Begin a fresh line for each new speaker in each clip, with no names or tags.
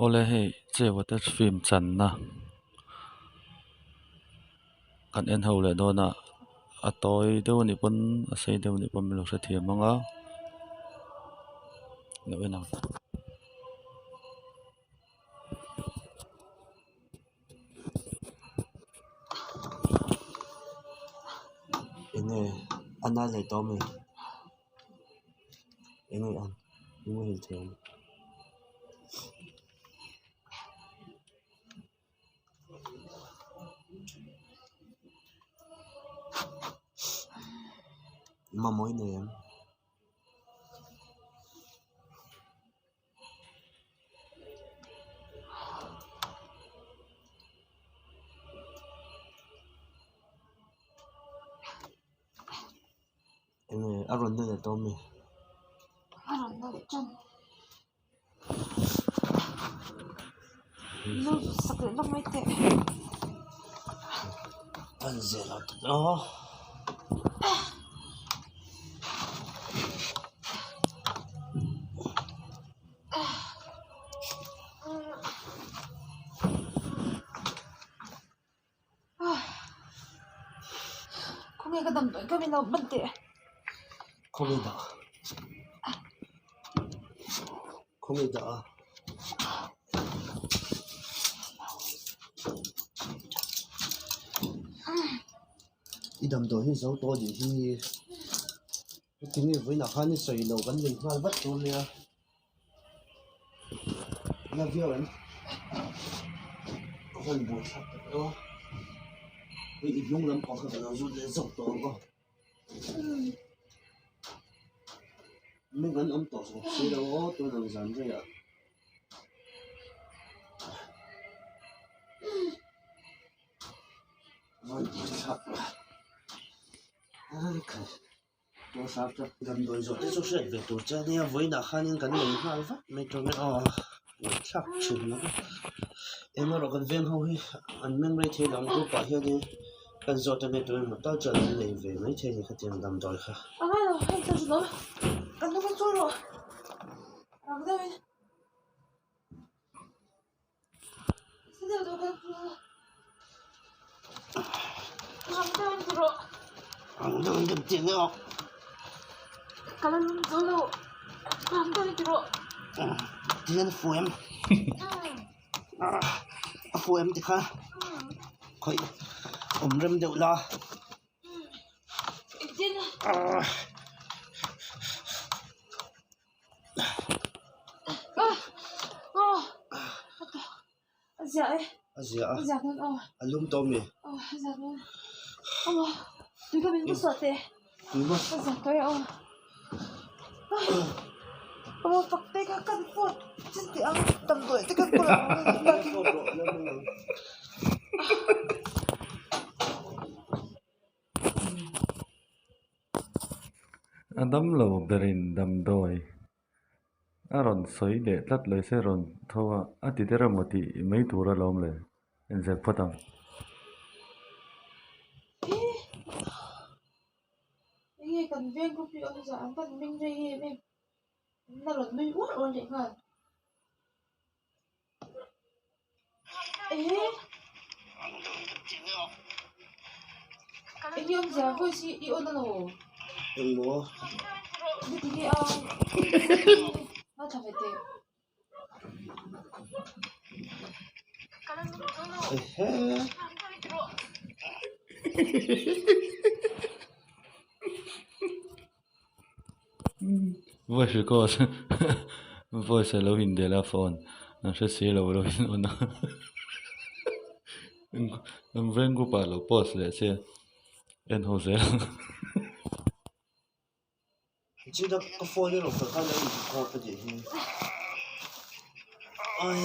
Awle hei Chewa te film channa kan en ho leh dawn a a tawi deuh anih pawn a sei deuh anih pawn min lo hrethiam ang a lo en ang.
Enge a na leh tawh ami? Enge a i muhil thei ang. Mamawh i nei em? Enge a rawn na leh tawh ami?
A rawn na leh tan. Lo sak leh lawk mai teh.
Pan zel a ta aw.
Khawnge ka damdawi ka min lo ban teh.
Khawnge dah khawnge dah a. I damdawi hi zo tawh anih hi heti nge vawiinah khan i sawi lo kan lei nghal vat dawn nia. Na viau em ka hawn buai thlak tak e aw hei i hnung lampang kha ka lo zut leh zawk tawh ang aw meng an awm tawh zawk si lo aw tun ang zan reiah hawn buai thlak ai khai. Damdawi zawh te chu hriat ve tur che ania vawiinah khanin kan lei nghal vat mai tur nia aw thlak thin lo va eng erawh kan veng ho hi an meng rei thei lo ang group ah hianin kan zawh te mai turin motor chuan an lei ve mai thei a ni khatiang damdawi kha. Tihian a fu em a fu em tikha khawih awm rem deuh la. A zia a a lum tawh ami
A damlo berin damdawi a rawn sawi leh tlat lo se rawn tho a, a ti der emaw tih mai tur alawm le inzep phawt ang.
Engmaw?
Voice record voice a lo indelh a phone an hre si lo lo in on a an veng group ah lo post leh se en ho zel ang.
China ka phone erawh ka kal a in record a nih hi ai.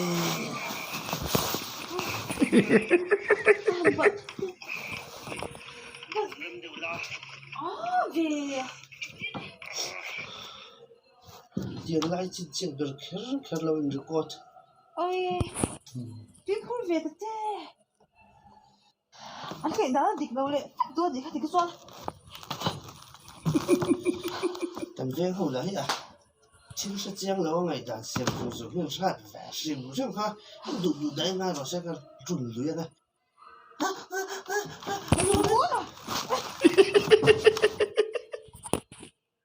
Tiang lai chin chiat ber kher kher lo in record.
An theih dan a dik lo leh vek dawn anih kha ti kha chuan.
Kan veng ho lah hi a. Thil hre chiang lo a ngaihdan siam zung zung hian hrat ve hrim hrim kha duh duh daih ngai rawh se ka run lui ang e.